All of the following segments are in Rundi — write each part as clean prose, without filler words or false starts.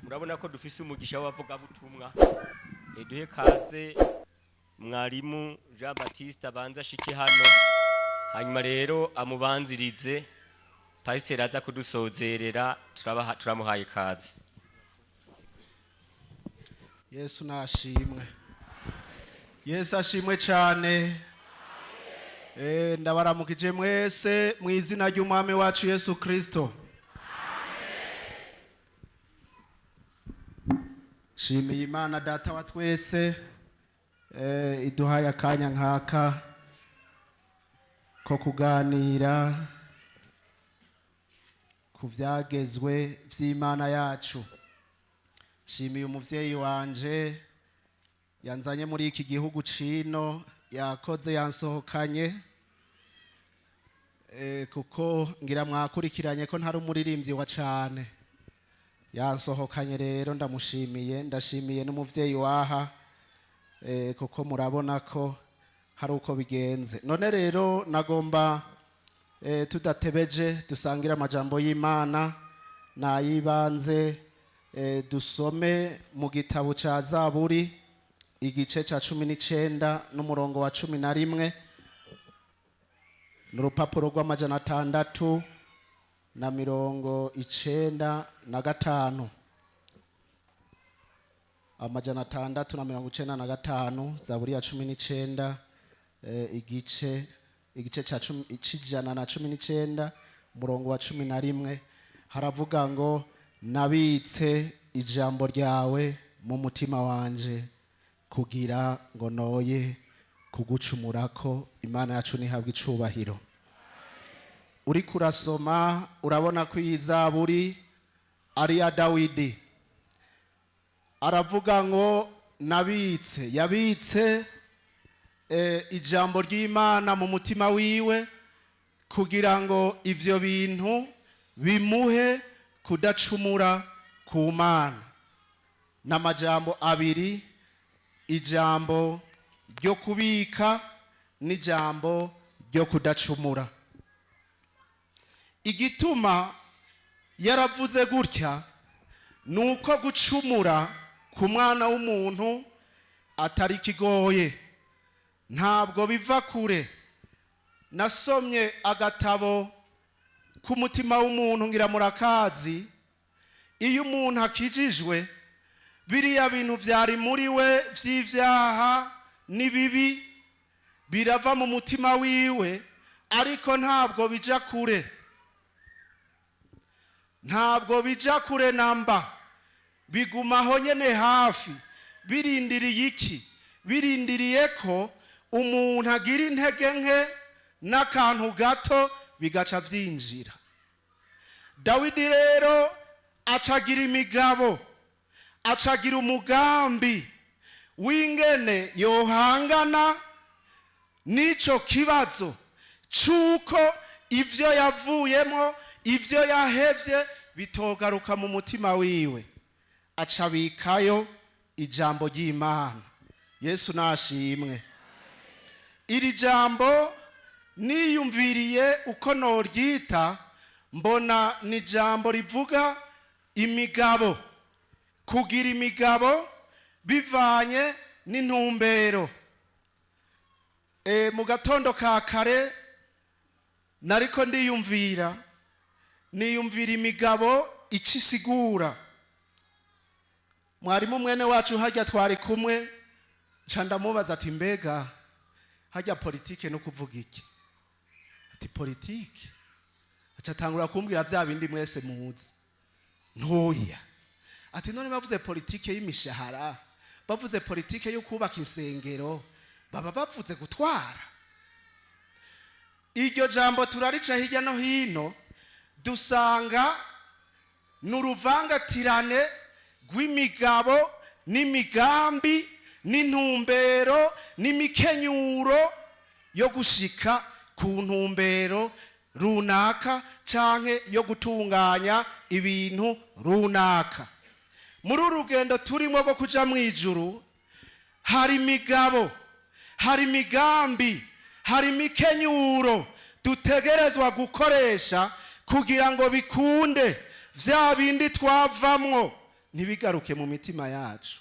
Murabona ko dufise umugisha w'abavugabutumwa. Duhe kaze mwarimu Jean Baptiste abanza ashike hano, hanyuma rero amubanzirize pasiteri aza kudusozerera. Turamuhaye ikaze. Yesu nashimwe, Yesu ashimwe cyane. Ndabaramukije mwese mu izina ry'Umwami wacu Yesu Kristo. Shimiye Imana Data wa twese iduhaye akanya nkaka ko kuganira ku vyagezwe vy'Imana yacu. Shimiye umuvyeyi wanje yanzanye muri iki gihugu cino, yakoze yansohokanye, kuko ngira mwakurikiranye ko ntari umuririmbyi wa cane. Yansohokanye rero ndamushimiye, ndashimiye n'umuvyeyi waha, kuko murabona ko hari uko bigenze. None rero nagomba tudatebeje dusangire amajambo y'Imana nayibanze, dusome mu gitabo ca Zaburi igice ca 19 n'umurongo wa 11, n'urupapuro rw'amaja 695, 695, Zaburi ya 19, igice ca cumi, c'119, umurongo wa 11, haravuga ngo: "Nabitse ijambo ryawe mu mutima wanje kugira ngo noye kugucumurako." Imana yacu nihabwa icubahiro. Uriko urasoma urabona ko iyi zaburi ari iya Dawidi. Aravuga ngo nabitse, yabitse ijambo ry'Imana mu mutima wiwe kugira ngo ivyo bintu bimuhe kudacumura ku Mana. N'amajambo abiri, ijambo ryo kubika n'ijambo ryo kudacumura. Igituma yaravuze gutya ni uko gucumura ku mwana w'umuntu atari kigoye, ntabwo biva kure. Nasomye agatabo k'umutima w'umuntu, ngira murakazi. Iyo umuntu akijijwe, biriya bintu vyari muri we vy'ivyaha n'ibibi birava mu mutima wiwe, ariko ntabwo bija kure, ntabwo bija kure namba, bigumaho nyene hafi. Birindiriye iki? Birindiriye ko umuntu agira intege nke n'akantu gato bigaca vyinjira. Dawidi rero acagira imigabo, acagira umugambi w'ingene yohangana n'ico kibazo c'uko ivyo yavuyemo, ivyo yahevye bitogaruka mu mutima wiwe. Acabikayo ijambo ry'Imana. Yesu nashimwe. Iri jambo niyumviriye uko noryita, mbona ni ijambo rivuga imigabo, kugira imigabo bivanye n'intumbero. Mu gatondo ka kare nariko ndiyumvira, niyumvira imigabo icisigura. Mwarimu mwene wacu harya twari kumwe, nca ndamubaza ati: "Mbega harya politike no kuvuga iki?" Ati: "Politike?" Aca atangura kumbwira vya bindi mwese muzi ntoya. Ati: "None bavuze politike y'imishahara, bavuze politike yo kubaka insengero, baba bavuze gutwara?" Iryo jambo turarica hirya no hino, dusanga ni uruvangatirane rw'imigabo n'imigambi n'intumbero n'imikenyuro yo gushika ku ntumbero runaka canke yo gutunganya ibintu runaka. Muri uru rugendo turimo rwo kuja mu ijuru, hari imigabo, hari imigambi, hari imikenyuro dutegerezwa gukoresha kugira ngo bikunde vya bindi twavamwo. Ntibigaruke mu mitima yacu,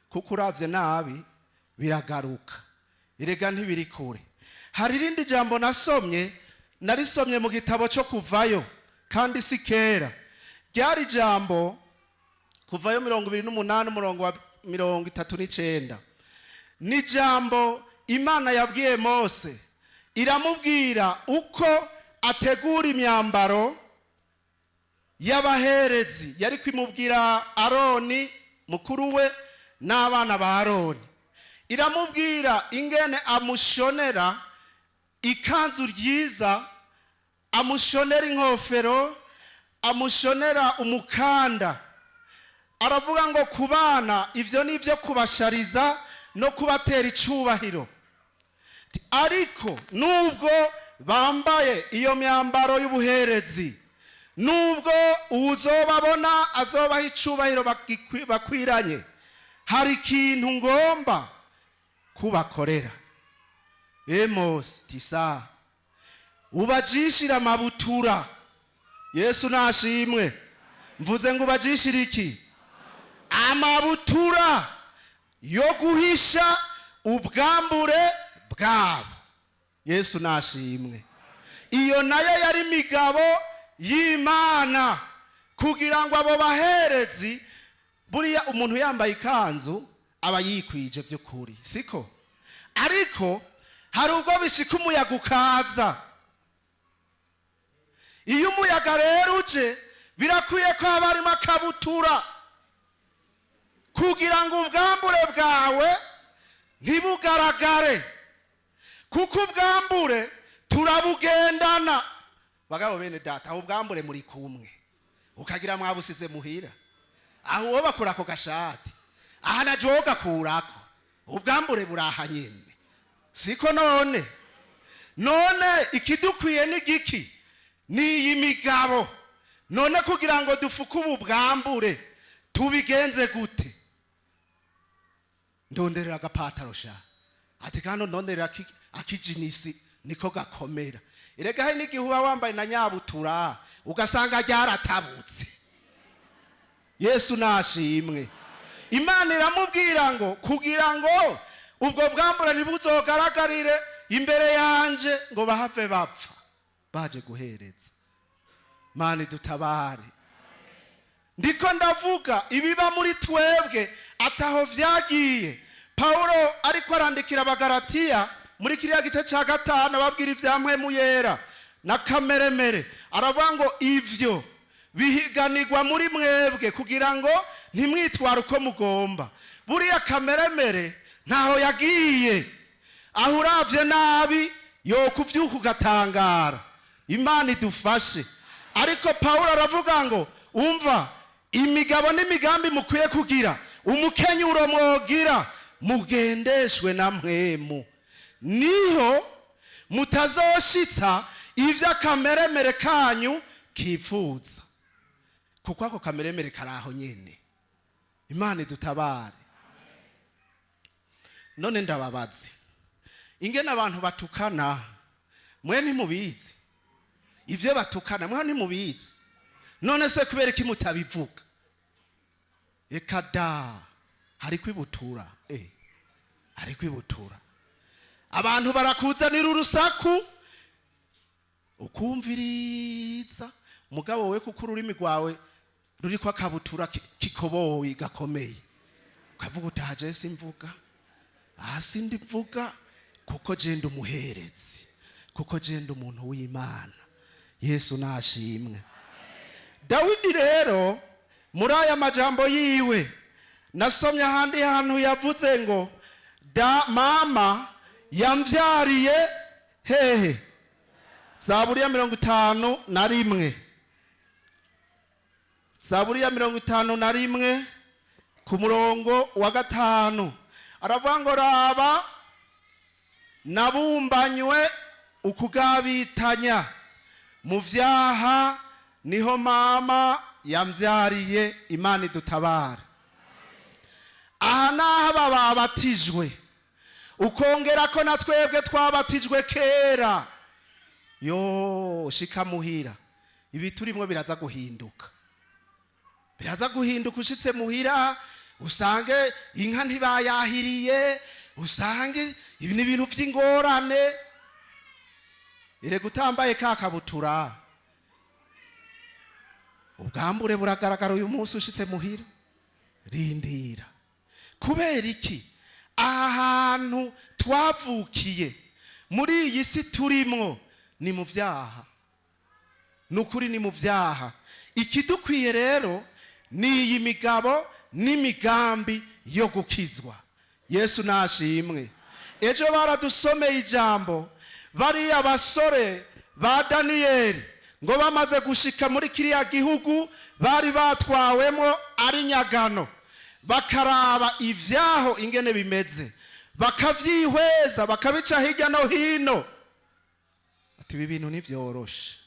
kuko uravye nabi biragaruka. Erega ntibiri kure. Hari irindi jambo nasomye, narisomye mu gitabo cyo Kuvayo, kandi si kera. Ryari ijambo Kuvayo 28, umurongo wa 39. Ni ijambo Imana yabwiye Mose, iramubwira uko ategura imyambaro y'abaherezi. Yari kwimubwira Aroni mukuru we n'abana ba Aroni. Iramubwira ingene amushonera ikanzu ryiza, amushonera inkofero, amushonera umukanda. Aravuga ngo ku bana ibyo ni ibyo kubashariza no kubatera icubahiro. Ariko nubwo bambaye iyo myambaro y'ubuherezi, nubwo uwuzobabona azobaha icubahiro bakwiranye, hari ikintu ngomba kubakorera. Mose tisa ubajishira amabutura. Yesu nashimwe. Mvuze ngo ubajishire iki? Amabutura yo guhisha ubwambure bwabo. Yesu nashimwe. Iyo nayo yari imigabo y'Imana kugira ngo abo baherezi, buriya umuntu yambaye ikanzu aba yikwije by'ukuri, siko? Ariko hari ubwo bishika umuyaga ukaza. Iyo umuyaga rero uje, birakwiye ko haba harimo akabutura kugira ngo ubwambure bwawe ntibugaragare, kuko ubwambure turabugendana. Bagabo bene data, aho ubwambure muri kumwe ukagira mwabusize muhira, aho uwo bakura ako gashati, aha na jewe gakurako, ubwambure buraha nyene, siko? None ikidukwiye ni giki? Ni iyi migabo. None kugira ngo dufuke ubu bwambure tubigenze gute? Ndonderera agapataro sha. Ati kandi ndonderera akijinisi niko gakomera. Erega hari n'igihe uba wambaye na nyabutura ugasanga ryaratabutse. Yesu nashimwe. Imana iramubwira ngo kugira ngo ubwo bwambure ntibuzogaragarire imbere yanje ngo bahave bapfa baje guhereza. Mana idutabare. Ndiko ndavuga ibiba muri twebwe ataho vyagiye. Pawulo ariko arandikira Abagaratiya muri kiriya gice cya 5, ababwira ibya Mpwemu Yera na kameremere, aravuga ngo ivyo bihiganirwa muri mwebwe kugira ngo ntimwitware uko mugomba. Buriya kameremere ntaho yagiye. Aho uravye nabi yokuvyuka ugatangara. Imana idufashe. Ariko Pawulo aravuga ngo umva imigabo n'imigambi mukwiye kugira, umukenyuro mwogira, mugendeshwe na Mpwemu, niho mutazoshitsa ivyo akameremere kanyu kipfuza, kuko ako kameremere kari aho nyene. Imana idutabare. None ndababaze, ingene abantu batukana, mwe ntimubizi? Ivyo batukana mwe ntimubizi? None se kubera iki mutabivuga? Eka da, hari kwibutura, hari kwibutura. Abantu barakuzanira urusaku ukumviriza, mugabo we kuko ururimi rwawe ruriko akabutura kikoboyi gakomeye, ukavuga utaje simvuga, hasi ndivuga, kuko jenda umuherezi, kuko jenda umuntu w'Imana. Yesu nashimwe. Dawidi rero muri aya majambo yiwe nasomye ahandi hantu yavuze ngo da mama yamvyariye hehe? Zaburi ya 51, Zaburi ya 51 ku murongo wa 5, aravuga ngo raba nabumbanywe ukugabitanya, mu vyaha niho mama yamvyariye. Imana idutabara. Aha naho aba babatijwe, ukongera ko na twebwe twabatijwe kera. Yo shika muhira, ibi turimwo biraza guhinduka. Biraza guhinduka ushitse muhira, usange inka ntibayahiriye, usange ibi ni ibintu vy'ingorane. Erega utambaye ka kabutura, ubwambure buragaragara. Uyu munsi ushitse muhira, rindira. Kubera iki? Aha hantu twavukiye, muri iyi si turimwo, ni mu vyaha. Ni ukuri, ni mu vyaha. Ikidukwiye rero ni iyi migabo n'imigambi yo gukizwa. Yesu nashimwe. Ejo baradusomeye ijambo, bariya basore ba Daniyeli ngo bamaze gushika muri kiriya gihugu bari batwawemo ari nyagano, bakaraba ivyaho ingene bimeze, bakavyihweza, bakabica hirya no hino, ati: "Ibi bintu ntivyoroshe."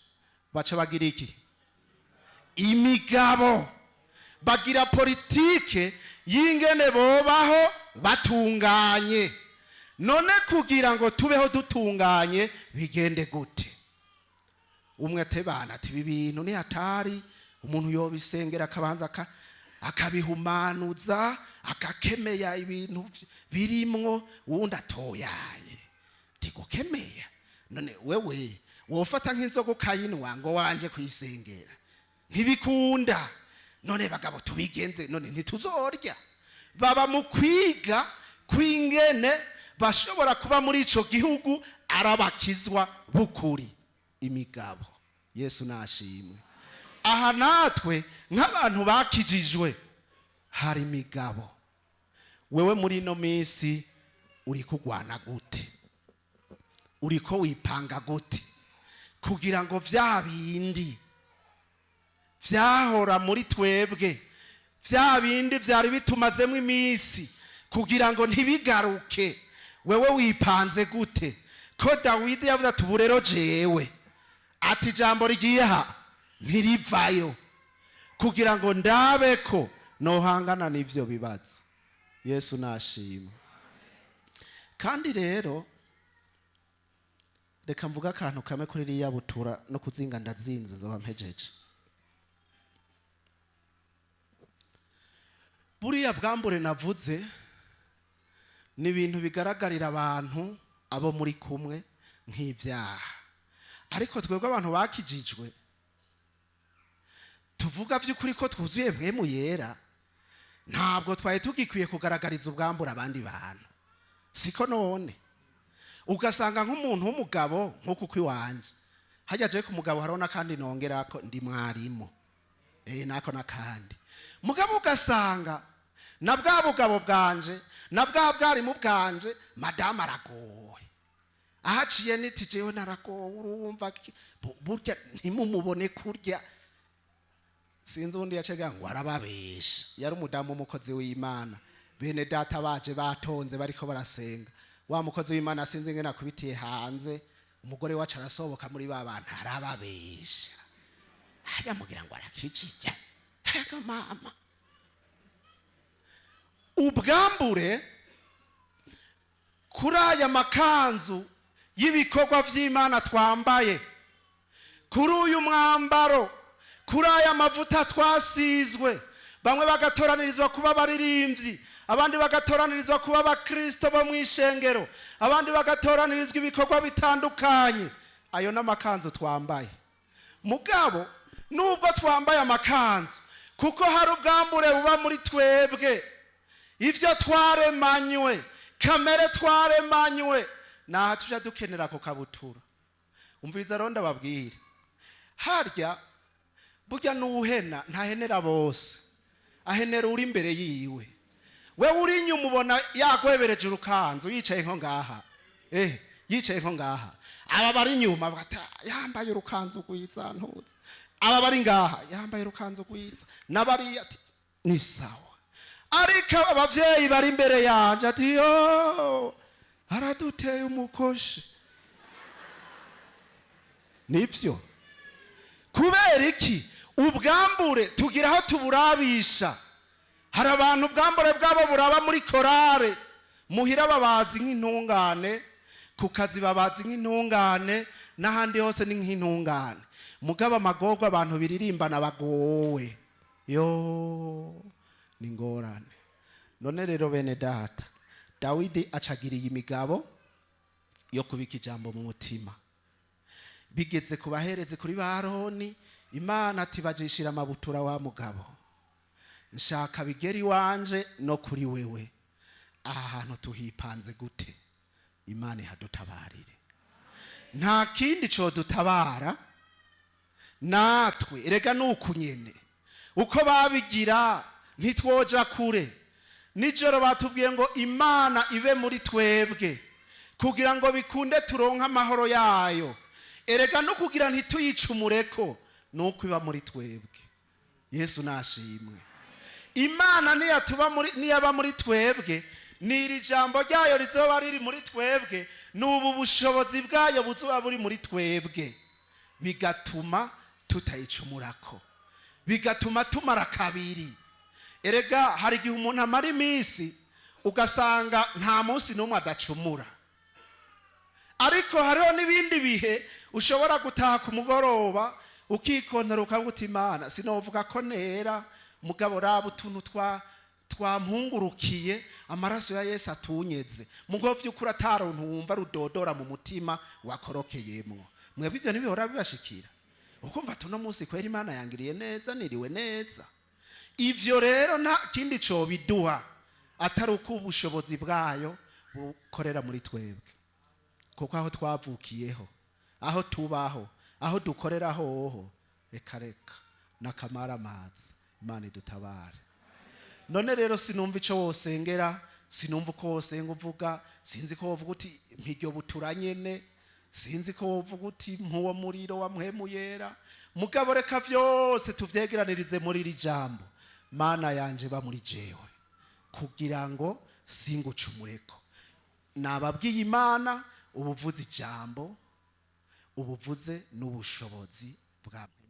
Baca bagira iki? Imigabo. Bagira politike y'ingene bobaho batunganye. None kugira ngo tubeho dutunganye bigende gute? Umwe atebana ati: "Ibi bintu ni hatari, umuntu yobisengera, akabanza akabihumanuza, akakemeya ibintu birimwo." Uwundi atoyaye ati: "Gukemeya? None wewe wofata nk'inzoga ukayinwa ngo wanje kuyisengera? Ntibikunda. None bagabo tubigenze? None ntituzorya?" Baba mu kwiga kw'ingene bashobora kuba muri ico gihugu arabakizwa bukuri. Imigabo. Yesu nashimwe. Aha natwe nk'abantu bakijijwe hari imigabo. Wewe muri ino minsi uri kugwana gute? Uriko wipanga gute kugira ngo vya bindi vyahora muri twebwe, vya bindi vyari bitumazemo iminsi, kugira ngo ntibigaruke? Wewe wipanze gute? Ko Dawidi yavuze ati: "Ubu rero jewe," ati, "ijambo rigiye ha ntirivayo, kugira ngo ndabe ko nohangana n'ivyo bibazo." Yesu nashimwe. Kandi rero reka mvuga akantu kamwe kuri ririya butura no kuzinga. Ndazinze, nzoba mpejeje. Buriya bwambure navuze ni ibintu bigaragarira abantu abo muri kumwe nk'ibyaha, ariko twebwe abantu bakijijwe, tuvuga by'ukuri ko twuzuye Mpwemu Yera, ntabwo twari tugikwiye kugaragariza ubwambure abandi bantu. Siko? None ugasanga nk'umuntu w'umugabo nk'uku kw'iwanje hajya je ku mugabo, hariho n'akandi nongera ko ndi mwarimu, nako n'akandi mugabo. Ugasanga na bwa bugabo bwanje na bwa bwarimu bwanje, madamu aragowe, ahaciye niti: "Jewe naragowe." Urumva burya ntimumubone kurya. Sinzi undi yacega ngo arababesha, yari umudamu w'umukozi w'Imana. Bene data baje batonze bariko barasenga, wa mukozi w'Imana sinzi ingene akubitiye hanze, umugore wacu arasohoka muri ba bantu: "Arababesha hariya, mugira ngo arakijije." Hega mama, ubwambure kuri aya makanzu y'ibikorwa vy'Imana twambaye, kuri uyu mwambaro, kuri aya mavuta twasizwe, bamwe bagatoranirizwa kuba abaririmbyi, abandi bagatoranirizwa kuba abakristo bo mu ishengero, abandi bagatoranirizwa ibikorwa bitandukanye, ayo n'amakanzu twambaye. Mugabo nubwo twambaye amakanzu, kuko hari ubwambure buba muri twebwe, ibyo twaremanywe, kamere twaremanywe, naha tujya dukenera ako kabutura. Umviriza rero ndababwire, harya burya n'uwuhena ntahenera bose, ahenera uri imbere yiwe. We uri inyuma ubona yagwebereje urukanzu, yicaye nko ngaha, yicaye nko ngaha. Aba bari inyuma bavuga ati: "Ah, yambaye urukanzu rwiza ntuzi." Aba bari ngaha: "Yambaye urukanzu rwiza." N'abari ati: "Ni sawa." Ariko abavyeyi bari imbere yanje ati: "Yo, araduteye umukoshi." Nivyo. Kubera iki? Ubwambure tugira aho tuburabisha. Hari abantu ubwambure bwabo buraba muri korale, muhira babazi nk'intungane, ku kazi babazi nk'intungane, n'ahandi hose ni nk'intungane. Mugabo amagorwa abantu biririmbana bagowe. Yo, ni ngorane. None rero bene data, Dawidi acagiriye imigabo yo kubika ijambo mu mutima. Bigeze ku baherezi, kuri ba Aroni, Imana ati: "Bajishira amabutura wa mugabo, nshaka bigera iwanje no kuri wewe." Aha hantu tuhipanze gute? Imana ihadutabarire. Nta kindi codutabara natwe. Erega nuku nyene uko babigira, ntitwoja kure. Nijoro batubwiye ngo Imana ibe muri twebwe kugira ngo bikunde turonke amahoro yayo. Erega no kugira ntituyicumureko nuko iba muri twebwe. Yesu nashimwe. Imana niyatuba muri, niyaba muri twebwe, ni iri jambo ryayo rizoba riri muri twebwe, ni ubu bushobozi bwayo buzoba buri muri twebwe, bigatuma tutayicumurako, bigatuma tumara kabiri. Erega hari igihe umuntu amara iminsi ugasanga nta munsi n'umwe adacumura, ariko hariho n'ibindi bihe ushobora gutaha ku mugoroba ukikontera, ukavuga uti: "Imana, sinovuga ko nera, mugabo raba utuntu twampungurukiye, amaraso ya Yesu atunyeze." Mugo vy'ukuri ataruntu wumva rudodora mu mutima wakorokeyemwo. Mwebwe ivyo ntibihora bibashikira, ukumva tuno munsi kwera Imana yangiriye neza, niriwe neza? Ivyo rero nta kindi cobiduha atari uko ubushobozi bwayo bukorera muri twebwe, kuko aho twavukiyeho, aho tubaho, aho dukorera hoho, reka reka, n'akamaramazi. Imana idutabare. None rero sinumva ico wosengera, sinumva uko wosenga uvuga, sinzi ko wovuga uti: "Mpiryo butura nyene", sinzi ko wovuga uti: "Mpuwo muriro wa Mpwemu Yera". Mugabo reka vyose tuvyegeranirize muri iri jambo: "Mana yanje, ba muri jewe kugira ngo singucumureko." Nababwiye, Imana ubuvuze ijambo, ubuvuze n'ubushobozi bwa Mpwemu.